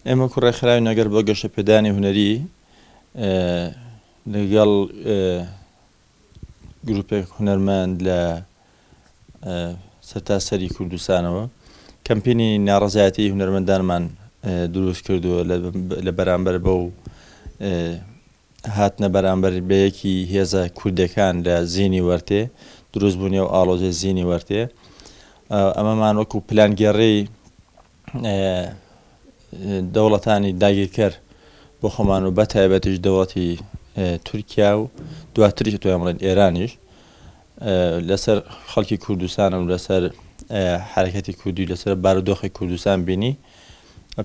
ئێمە وەکو ڕێکخراوی نەگەر بۆ گەشەپێدانی هونەری لەگەڵ گروپێک هونەرمەند لە سەرتاسەری کوردستانەوە کەمپینی ناڕەزایەتی هونەرمەندانمان دروست کردووە لە بەرامبەر بەو هاتنە بەرامبەر بەیەکی هێزە کوردەکان لە زینی وەرتێ دروست بوونی و ئاڵۆزی زینی وەرتێ ئەمەمان وەکو پلانگێڕی دەوڵەتانی داگیرکەر بۆ خۆمان و بە تایبەتیش دەوڵەتی تورکیا و دواتریش توانم بڵێن ئێرانیش لەسەر خەڵکی کوردستان و لەسەر حرەکەتی کوردی لەسەر بارودۆخی کوردستان بینی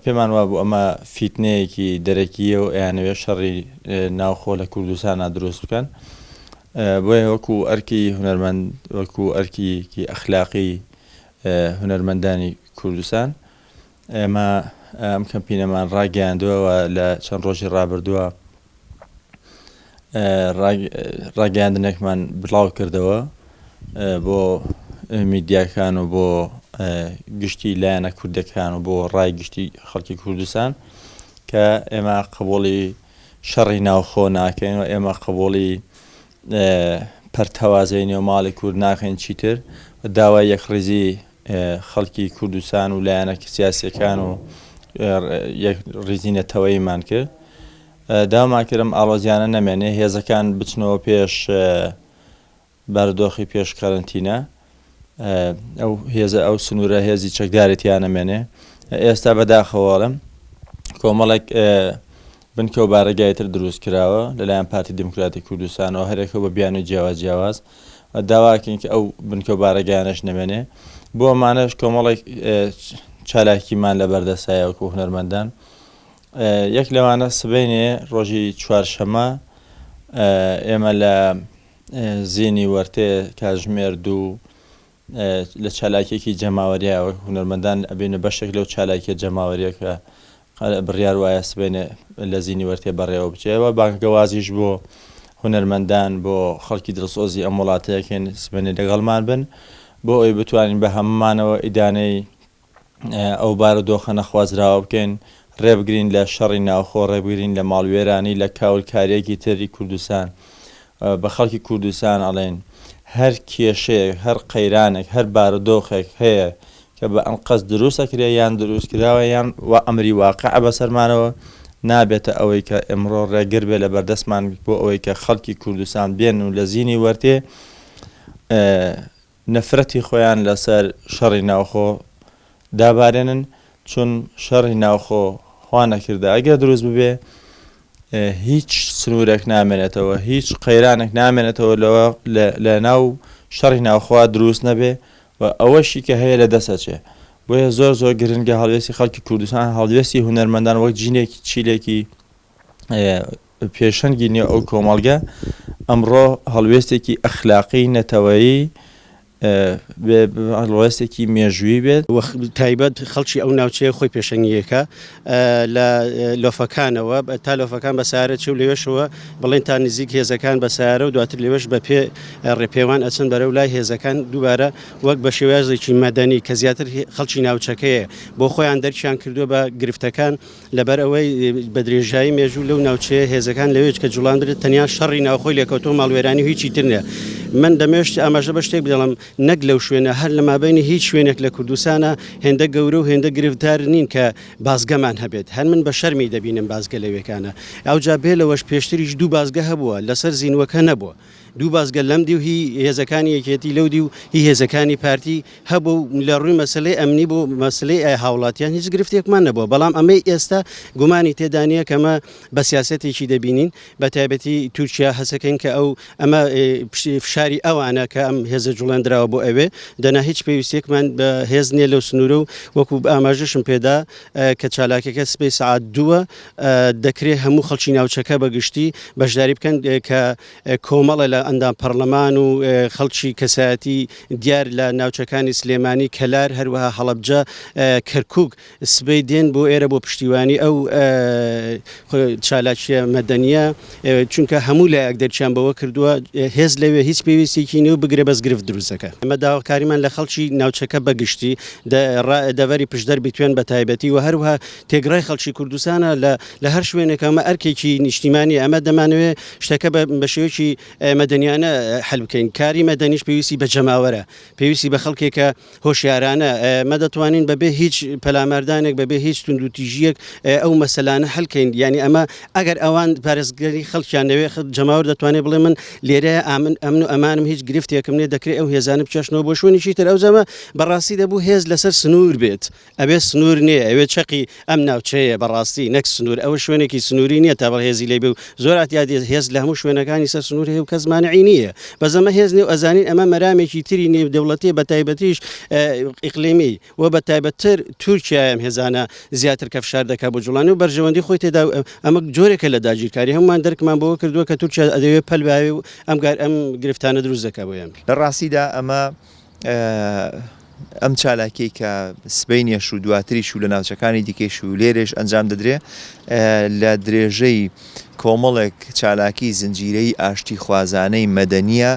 پێمان وابوو ئەمە فیتنەیەکی دەرەکیە و ئەیانەوێت شەڕی ناوخۆ لە کوردستانە دروست بکەن بۆیە وەکو ئەرکی هونەرمەند وەکو ئەرکیکی ئەخلاقی هونەرمەندانی کوردستان ئێمە ئەم کەمپینەمان ڕاگەیاندووە و لە چەند ڕۆژی ڕابردووە ڕاگەیاندنێکمان بڵاو کردەوە بۆ میدیاکان و بۆ گشتی لایەنە کوردەکان و بۆ ڕای گشتی خەڵکی کوردستان کە ئێمە قبوڵی شەڕی ناوخۆ ناکەین و ئێمە قبوڵی پەرتەوازەی نێو ماڵی کورد ناکەین چیتر و داوای یەکڕیزی خەڵکی کوردستان و لایەنە سیاسیەکان و یەکڕیزی نەتەوەییمان کرد. داوامان کرد ئەم ئاڵۆزیانە نەمێنێ، هێزەکان بچنەوە پێش بارودۆخی پێش کەرەنتینە، ئەو هێزە ئەو سنوورە هێزی چەکداری تیا نەمێنێ. ئێستا بەداخەوە ئەڵێم کۆمەڵێک بنکە و بارەگای تر دروست کراوە لەلایەن پارتی دیموکراتی کوردستانەوە هەرێکە بە بیانووی جیاواز جیاواز داواکەین کە ئەو بنکە و بارەگایانەش نەمێنێ بۆ ئەمانەش کۆمەڵێک چالاکیمان لە بەردەستایە وەکو هونەرمەندان یەک لەوانە سبەینێ ڕۆژی چوارشەمە ئێمە لە زینی وەرتێ کاتژمێر دوو لە چالاکیەکی جەماوەریە وەک هونەرمەندان ئەبینە بەشێک لەو چالاکیە جەماوەریە کە بڕیار وایە سبەینێ لە زینی وەرتێ بەڕێوە بچێ و بانگەوازیش بۆ هونەرمەندان بۆ خەڵکی دڵسۆزی ئەم وڵاتەیەکەین سبەینێ لەگەڵمان بن بۆ ئەوەی بتوانین بە هەموومانەوە ئیدانەی ئەو بارودۆخە نەخوازراوە بکەین، ڕێبگرین لە شەڕی ناوخۆ، ڕێبگرین لە ماڵوێرانی، لە کاولکارییەکی تری کوردستان. بە خەڵکی کوردستان ئەڵێین هەر کێشەیەک، هەر قەیرانێک، هەر بارودۆخێک هەیە کە بە ئەنقەست دروست ئەکرێ یان دروست کراوە یان وا ئەمری واقعە بەسەرمانەوە، نابێتە ئەوەی کە ئێمڕۆ ڕێگر بێ لە بەردەستمان بۆ ئەوەی کە خەڵکی کوردستان بێن و لە زینی وەرتێ نەفرەتی خۆیان لەسەر شەڕی ناوخۆ دابارێنن، چون شەڕی ناوخۆ خوا نەکردە ئەگەر دروست ببێ هیچ سنوورێک نامێنێتەوە، هیچ قەیرانێک نامێنێتەوە لەوە لە ناو شەڕی ناوخۆ دروست نەبێ و ئەوەشی کە هەیە لە دەست ئەچێ. بۆیە زۆر زۆر گرنگە هەڵوێستی خەڵکی کوردستان، هەڵوێستی هونەرمەندان وەک جینێکی چیلێکی پێشەنگی نێو ئەو کۆمەڵگە ئەمڕۆ هەڵوێستێکی ئەخلاقی نەتەوەیی بێ هەڵوێستێکی مێژوویی بێت. وە تایبەت خەڵکی ئەو ناوچەیە خۆی پێشەنگییەکە لە لۆفەکانەوە تا لۆفەکان بە سەیارە چێ و لەوێشەوە بڵێن تا نزیک هێزەکان بە سەیارە و دواتر لەوێش بە پێ ڕێپێوان ئەچن بەرەو لای هێزەکان دووبارە وەک بە شێوازێکی مەدەنی کە زیاتر خەڵکی ناوچەکەیە بۆ خۆیان دەرکیان کردووە بە گرفتەکان لەبەر ئەوەی بە درێژایی مێژوو لەو ناوچەیە هێزەکان لەوێ کە جوڵاندرێت تەنیا شەڕی ناوخۆی لێکەوتەوە ماڵوێرانی و هیچی تر نیە. من دەمێشت ئاماژە بە شتێک بدەڵم نەک لەو شوێنە هەر لە مابەینی هیچ شوێنێک لە کوردستانە هێندە گەورە و هێندە گرفتدار نین کە بازگەمان هەبێت هەر من بە شەرمی دەبینم بازگە لەوێکانە ئەوجا بێ لەوەش پێشتریش دوو بازگە هەبووە لەسەر زینوەکە نەبووە دوو بازگە لەم دیو هی هێزەکانی یەکێتی لەو دیو هی هێزەکانی پارتی هەبوو و لە ڕووی مەسەلەی ئەمنی بۆ مەسلەی هاوڵاتیان هیچ گرفتێکمان نەبووە بەڵام ئەمەی ئێستا گومانی تێدا نییە کەمە بە سیاسەتێکی دەبینین بە تایبەتی تورکیا هەسەکەین کە ئەو ئەمە فشاری ئەوانە کە ئەم هێزە جوڵێندراوە بۆ ئەوێ دەنا هیچ پێویستێکمان بە هێز نییە لەو سنوورە و وەکو ئاماژەشم پێدا کە چالاکەکە سبەی سەعات دووە دەکرێت هەموو خەڵکی ناوچەکە بە گشتی بەشداری بکەن کە کۆمەڵە لە. ئەندام پەڕلەمان و خەڵکی کەسایەتی دیار لە ناوچەکانی سلێمانی، کەلار، هەروەها هەڵەبجە، کەرکوک سبەی دێن بۆ ئێرە بۆ پشتیوانی ئەو چالاکییە مەدەنییە، چونکە هەموو لایەک دەرکیان بەوە کردووە هێز لەوێ هیچ پێویستێکی نییە و بگرە بەس گرفت دروست دەکات. ئێمە داواکاریمان لە خەڵکی ناوچەکە بە گشتی، دەڤەری پشدەر بیتوێن بە تایبەتی و هەروەها تێگڕای خەڵکی کوردستانە لە لە هەر شوێنێک ئەمە ئەرکێکی نیشتیمانیە، ئەمە دەمانەوێت شتەکە بە شێوەیەکی مەدەنیانە حل بکەین، کاری مەدەنیش پێویستی بە جەماوەرە، پێویستی بە خەڵکێکە هۆشیارانە، ئێمە دەتوانین بەبێ هیچ پەلاماردانێک، بەبێ هیچ توندوتیژییەک ئەو مەسەلانە حل کەین، یانی ئەمە ئەگەر ئەوان پارێزگاری خەڵکیان نەوێ، جەماوەر دەتوانێت بڵێ من لێرە ئامن ئەمن و ئەمانم هیچ گرفتێکم نییە، دەکرێت ئەو هێزانە بکێشنەوە بۆ شوێنێکی تر، ئەوجا بەڕاستی دەبوو هێز لەسەر سنوور بێت. ئەوێ سنوور نییە، ئەوێ چەقی ئەم ناوچەیە بەڕاستی نەک سنوور، ئەوە شوێنێکی سنووری نییە تا بڵێ هێزی لێ بێ و زۆر ئەتیادی هێز لە هەموو شوێنەکانی سەر سنوور هەیە و کەس مانعی نییە، بەس ئەمە هێز نییە و ئەزانین ئەمە مەرامێکی تری نێودەوڵەتییە بە تایبەتیش ئیقلیمی و بە تایبەتتر تورکیایە ئەم هێزانە زیاتر کە فشار دەکا بۆ جوڵانەوە و بەرژەوەندی خۆی تێدا و ئەمە جۆرێکە لە داگیرکاری هەموومان دەرکمان بەوە کردووە کە تورکیا ئەدەوێ پەل باوێ و ئەم گار ئەم گرفتانە دروست دەکا بۆ ئێمە. لە ڕاستیدا ئەمە ئەم چالاکیەی کە سبەینێش و دواتریش و لە ناوچەکانی دیکەیش و لێرەیش ئەنجام دەدرێ لە درێژەی کۆمەڵێک چالاکی زنجیرەیی ئاشتیخوازانەی مەدەنییە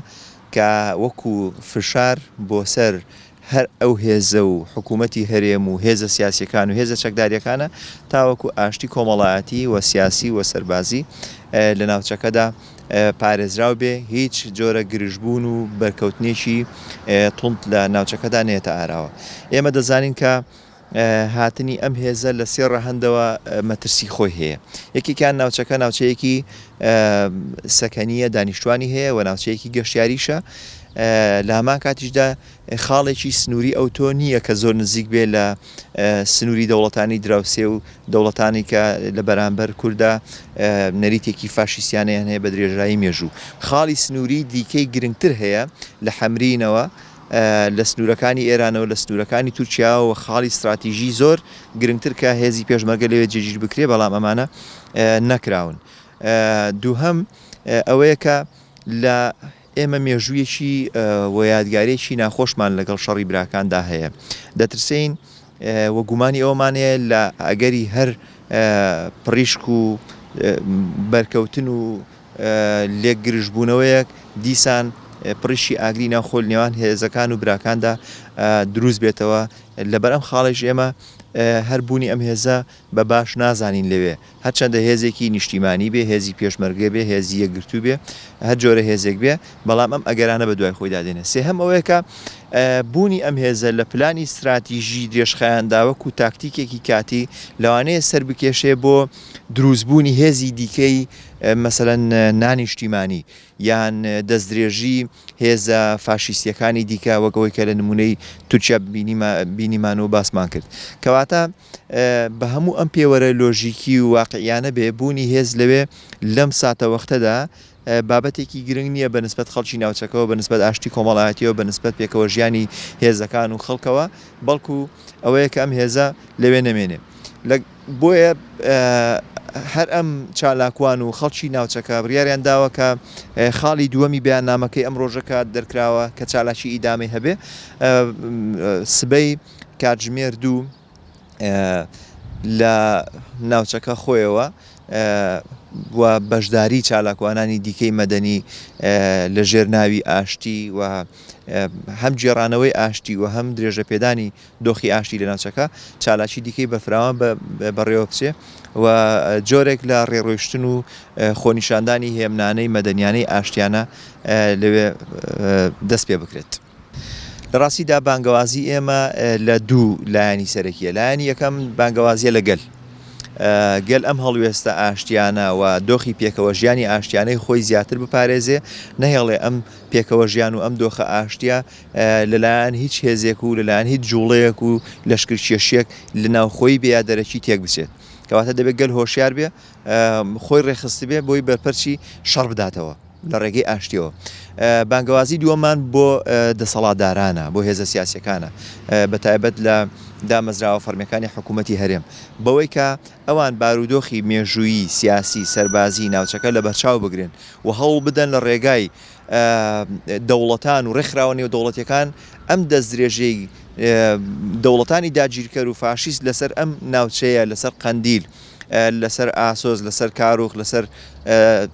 کە وەکو فشار بۆ سەر هەر ئەو هێزە و حکوومەتی هەرێم و هێزە سیاسیەکان و هێزە چەکداریەکانە تاوەکو ئاشتی کۆمەڵایەتی و سیاسی و سەربازی لە ناوچەکەدا پارێزراو بێ، هیچ جۆرە گرژبوون و بەرکەوتنێکی توند لە ناوچەکەدا نەیەتە ئاراوە. ئێمە دەزانین کە هاتنی ئەم هێزە لە سێ ڕەهەندەوە مەترسی خۆی هەیە. یەکێکیان ناوچەکە ناوچەیەکی سەکەنییە، دانیشتوانی هەیە و ناوچەیەکی گەشتیاریشە. لە هەمان کاتیشدا خاڵێکی سنووری ئەوتۆ نییە کە زۆر نزیک بێ لە سنووری دەوڵەتانی دراوسێ و دەوڵەتانی کە لە بەرامبەر کوردا نەریتێکی فاشیستیانەیان هەیە بە درێژایی مێژوو. خاڵی سنووری دیکەی گرنگتر هەیە لە حەمرینەوە لە سنوورەکانی ئێرانەوە لە سنوورەکانی تورکیاوە و خاڵی ستراتیژی زۆر گرنگتر کە هێزی پێشمەرگە لەوێ جێگیر بکرێ بەڵام ئەمانە نەکراون. دووهەم ئەوەیە کە لە ئێمە مێژوویەکی و یادگارییەکی ناخۆشمان لەگەڵ شەڕی براکاندا هەیە. دەترسێین و گومانی ئەوەمان هەیە لە ئەگەری هەر پڕیشک و بەرکەوتن و لێک گرژبوونەوەیەک دیسان پڕیشکی ئاگری ناوخۆ لە نێوان هێزەکان و براکاندا دروست بێتەوە. لەبەر ئەم خاڵەیش ئێمە هەر بوونی ئەم هێزە بە باش نازانین لەوێ. هەرچەندە هێزێکی نیشتیمانی بێ، هێزی پێشمەرگە بێ، هێزی یەکگرتوو بێ، هەر جۆرە هێزێک بێ، بەڵام ئەم ئەگەرانە بە دوای خۆیدا دێنێ. سێهەم ئەوەیە کە بوونی ئەم هێزە لە پلانی ستراتیژی درێژخایەندا وەکوو تاکتیکێکی کاتی لەوانەیە سەر بکێشێ بۆ دروستبوونی هێزی دیکەی مەسەلەن نانیشتیمانی یان دەستدرێژی هێزە فاشیستییەکانی دیکە وەک ئەوەی کە لە نموونەی تورکیا بینیمان و باسمان کرد. کەواتە بە هەموو ئەم پێوەرە لۆژیکی و واقعیانە بێ، بوونی هێز لەوێ لەم ساتەوەختەدا بابەتێکی گرنگ نییە بە نسبەت خەڵکی ناوچەکەوە، بە نسبەت ئاشتی کۆمەڵایەتیەوە، بە نسبەت پێکەوە ژیانی هێزەکان و خەڵکەوە، بەڵکو ئەوەیە کە ئەم هێزە لەوێ نەمێنێ. لە بۆیە هەر ئەم چالاکوان و خەڵکی ناوچەکە بڕیاریان داوە کە خاڵی دووەمی بەیاننامەکەی ئەم ڕۆژە کە دەرکراوە کە چالاکی ئیدامەی هەبێ سبەی کاتژمێر دوو لە ناوچەکە خۆیەوە و بەشداری چالاکوانانی دیکەی مەدەنی لە ژێر ناوی ئاشتی و هەم گێڕانەوەی ئاشتی و هەم درێژەپێدانی دۆخی ئاشتی لە ناوچەکە چالاکی دیکەی بەفراوان بەڕێوە بچێ و جۆرێک لە ڕێڕۆیشتن و خۆنیشاندانی هێمنانەی مەدەنیانەی ئاشتیانە لەوێ دەست پێ بکرێت. لە ڕاستیدا بانگەوازی ئێمە لە دوو لایەنی سەرەکیە لایەنی یەکەم بانگەوازیە لە گەل گەل ئەم هەڵوێستە ئاشتیانە و دۆخی پێکەوە ژیانی ئاشتیانەی خۆی زیاتر بپارێزێ نەهێڵێ ئەم پێکەوە ژیان و ئەم دۆخە ئاشتیە لەلایەن هیچ هێزێک و لەلایەن هیچ جوڵەیەک و لەشکرکێشیەک لە ناوخۆی بێ یا دەرەکی تێک بچێت کەواتە دەبێت گەل هۆشیار بێ خۆی ڕێکخستبێ بۆی بەرپەرچی شەڕ بداتەوە لە ڕێگەی ئاشتیەوە. بانگەوازی دووەممان بۆ دەسەڵاتدارانە، بۆ هێزە سیاسیەکانە، بە تایبەت لە دامەزراوە فەرمیەکانی حکوومەتی هەرێم، بەوەی کە ئەوان بارودۆخی مێژوویی، سیاسی، سەربازی ناوچەکە لەبەرچاو بگرن و هەوڵ بدەن لە ڕێگای. دەوڵەتان و ڕێکخراوە نێودەوڵەتیەکان ئەم دەستدرێژیەی دەوڵەتانی داگیرکەر و فاشیست لەسەر ئەم ناوچەیە، لەسەر قەندیل، لەسەر ئاسۆس، لەسەر کاروخ، لەسەر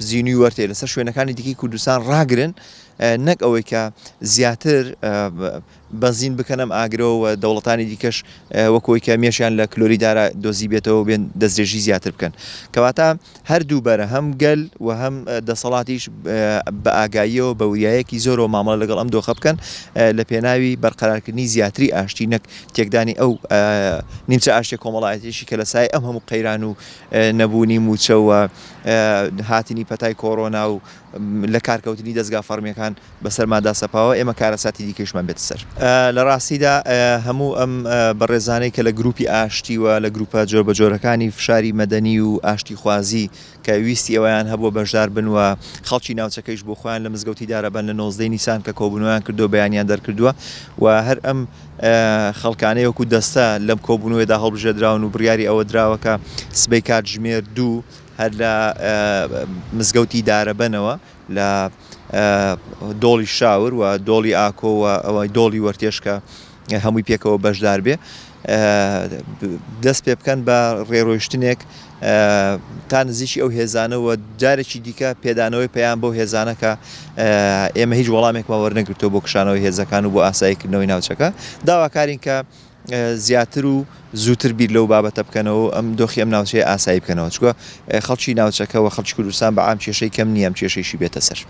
زینوی وەرتێ، لەسەر شوێنەکانی دیکەی کوردستان ڕاگرن، نەک ئەوەی کە زیاتر بەنزین بکەن ئەم ئاگرەوە و دەوڵەتانی دیکەش وەک ئەوەی کە مێشیان لە کلۆری دارا دۆزیبێتەوە و بێن دەستدرێژی زیاتر بکەن. کەواتە هەردوو بەرە هەم گەل و هەم دەسەڵاتیش بە ئاگاییەوە بە وریایەکی زۆرەوە مامەڵە لەگەڵ ئەم دۆخە بکەن لە پێناوی بەرقەرارکردنی زیاتری ئاشتی نەک تێکدانی ئەو نیمچە ئاشتیە کۆمەڵایەتیەشی کە لە سایەی ئەم هەموو قەیران و نەبوونی مووچە و هاتنی پەتای کۆرۆنا و لە کارکەوتنی دەزگا فەڕمیەکان بەسەرماندا سەپاوە، ئێمە کارەساتی دیکەیشمان بێتە سەر. لە ڕاستیدا هەموو ئەم بەڕێزانەی کە لە گروپی ئاشتی و لە گروپە جۆربەجۆرەکانی فشاری مەدەنی و ئاشتیخوازی کە ویستی ئەوەیان هەبووە بەشدار بن و خەڵکی ناوچەکەیش بۆ خۆیان لە مزگەوتی دارەبەن لە نۆزدەی نیسان کە کۆبوونەوەیان کردووە بەیانیان دەرکردووە و هەر ئەم خەڵکانەی وەکو دەستە لەم کۆبوونەوەیەدا هەڵبژێردراون و بڕیاری ئەوە دراوە کە سبەی کاتژمێر دوو هەر لە مزگەوتی دارەبەنەوە لە دۆڵی شاور و دۆڵی ئاکۆ و ئەوەی دۆڵی وەرتێش کە هەمووی پێکەوە بەشدار بێ دەست پێ بکەن بە ڕێڕۆیشتنێک تا نزیکی ئەو هێزانە و جارێکی دیکە پێدانەوەی پەیام بەو هێزانە کە ئێمە هیچ وەڵامێکمان وەرنەگرتووە بۆ کشانەوەی هێزەکان و بۆ ئاساییکردنەوەی ناوچەکە داواکارین کە زیاتر و زووتر بیر لەو بابەتە بکەنەوە و ئەم دۆخی ئەم ناوچەیە ئاسایی بکەنەوە چونکە خەڵکی ناوچەکە و خەڵکی کوردستان بە عام کێشەی کەم نییە ئەم کێشەیشی بێتە سەر.